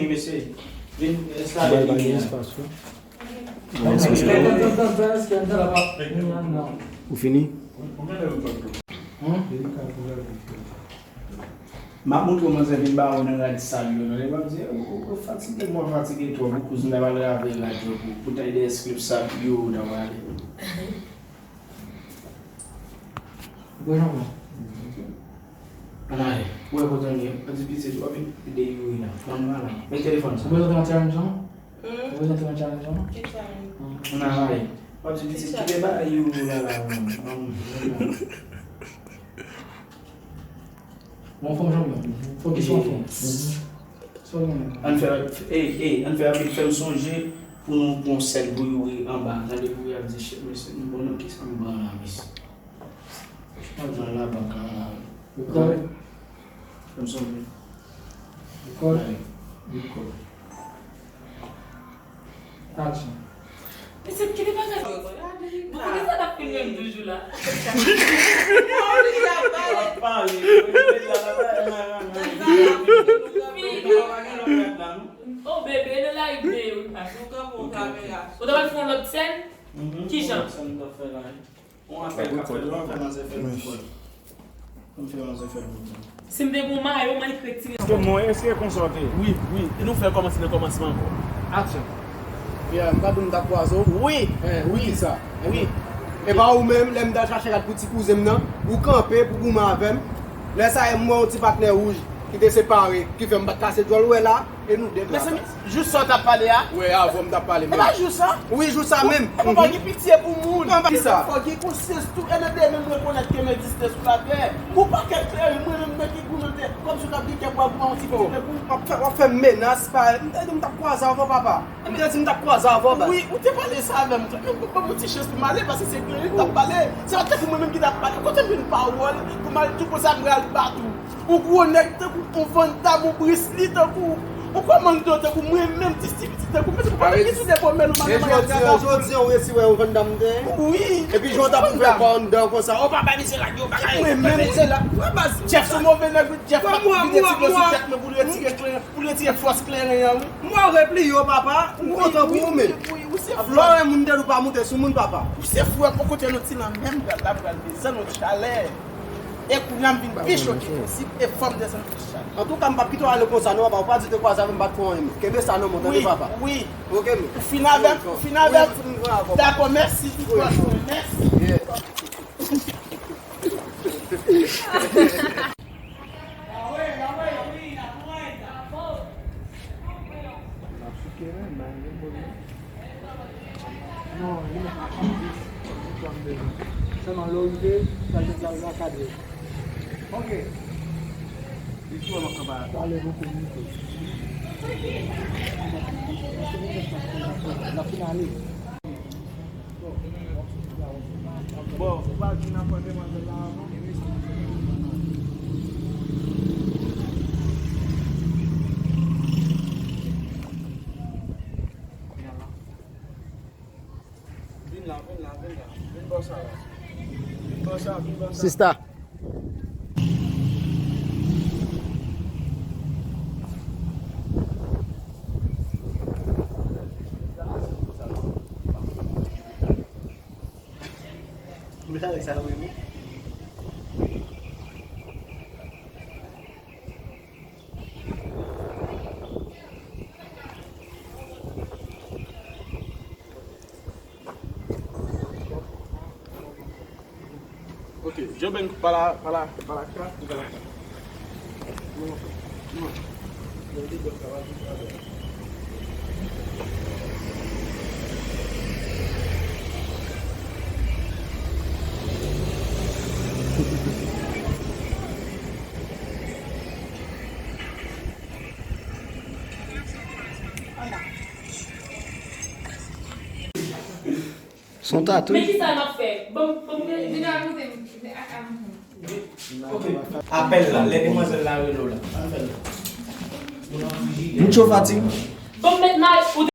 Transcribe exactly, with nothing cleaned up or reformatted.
Mesye, vin enstale limyè a. Bay, bay espas, wi. Bay espas. Ou fini? M ap montre w manzè vin ba ou nan rad sal yo, non, lè m ap di, ou, ou, ou fatige, mwen fatige twòp, ou kouzin ta pral lave rad yo pou, pou ta ede eskrip sal yo, ou ta prale. Bon, Jean-Paul. Ann ale, ou wè kote n ye, an di pitit, w ap ede Youri la, manman la, men telefòn sa. Ou bezwen antre nan challenge lan? Hmm? Ou bezwen antre nan challenge lan? Ki challenge? Ann ale, w ap di pitit, kite bagay Youri la, la, non, non, non. Bon, fòm chanpyon. Fokis yon fòm. Sa w gen? Ann fè, ey, ey, ann fè rapid, fè m sonje pou nou pran sèn pou Youri anba. Tande pou Youri ap di, chèf, mesye, nou bon nan kisa m pran la, mesye. Nan labank la, la. Record. Fè m sonje. Record. Gade. Record. Action. Mesye, kite bagay. Bon, poukisa n ap fin menm toujou la? Pale, pale. Oh, bebe, nan la ide, wi, pa. Ou ta pral fè yon lòt sèn? Kijan? Sèn m ta fè la, wi. On apèl k ap fèt la, fè manzè fè l pou kò l. Fè manzè fè l pou kò l. Si m te gon mayo, mwen t retire. Paske mwen eseye konsa w te. Wi, wi. E nou fè l kòmanse nan kòmansman ankò. Aksyon. Yeah, m pa di w m t ap kwaze w. Wi. Eh, wi. Poukisa? Wi. E pa ou menm, lè m t al chache rad pou ti kouzen m nan, ou kanpe pou goumen avè m. Lè sa a, m wè yon ti patnè wouj ki te separe, ki fè m pa t kase djòl, ou wè la. E nou de pla. Mezanmi, jou sa w t ap pale a? Wi, avè w m t ap pale. E pa jou sa? Wi, jou sa menm. Ou pa gen pitye pou moun. Kisa? Fò gen konsyans tou, e nan de men m rekonèt ke m egziste sou latè. Ou pa kè klere, mwen menm mwen ki gou nan tè, kòmsi w t ap gen kè bwa pou yon ti pitit tankou w. W ap fè, w ap fè m menas, pa, m te di m t ap kwaze avè w, papa. M te di m t ap kwaze avè w, baz. Wi, ou te pale sa avè m. Ban m yon ti chans pou m ale, paske se klere m t ap pale. Se pa tankou mwen menm ki t ap pale. Kote m jwenn pawòl pou m al tou konsa m pral bat ou? Ou gwo nèg tankou yon Van Damme, yon Bruce Lee tankou, yon kòmando tankou mwen menm, ti Stevie T tankou, mesye, ou pa ki sou de fòmèl ou madanm. E jodi an, jodi an, ou resi wè yon Van Damme te? Wi. Epi jan w t ap ouvè kò anndan konsa, ou pa bay misye lage, ou bagay. Mwen menm, se la. Wè baz, Jeff se move nèg, wi, Jeff ap vide ti dlo sou tèt mwen pou l retire kleren, pou l retire fòs kleren an, wi. Mwen repliye w, papa, m kontan pou ou, men. Wi, wi, ou se frè. Lè w wè moun tèt ou pa moute sou moun, papa. Ou se frè, bon kote nou ti nan menm, pral la, pral desann, yon chalè. E kounye a m vin pi choke posib, e fò m desann pi chalè. Antouka, m p ap kite w ale konsa, non, papa. Ou pa di te kwaze avè m, m pa t fè w anyen, men. Kenbe sa nan men w, tande, papa. Wi, wi. Oke, men. Ou fin avè m, ou fin avè m. Dakò, mèsi, tout pòch mwen, mèsi. Yeah. N ap souke, men, bay yon bon. Non, li menm ap ap dis, se sa m bezwen. Sèlman lè w rive, sa l te pral la kadre. Oke. Li sou an anba. Pale pou kominike. L ap fin ale. Bon, ou pa di n ap pran demwazèl la avan? Vin la, vin la, vin la. Vin bò sa la. Vin bò sa, vin bò sa. Sista. Ok, Joben, pa la, pa la, pa la, pa la. Son tatouch. Men kisa n ap fè? Ban m, ban m gade. Vin al kote m. Ok. Apèl la, lè demwazèl la rele w la. Ann fè l. Moucho fatig. Ban m met may.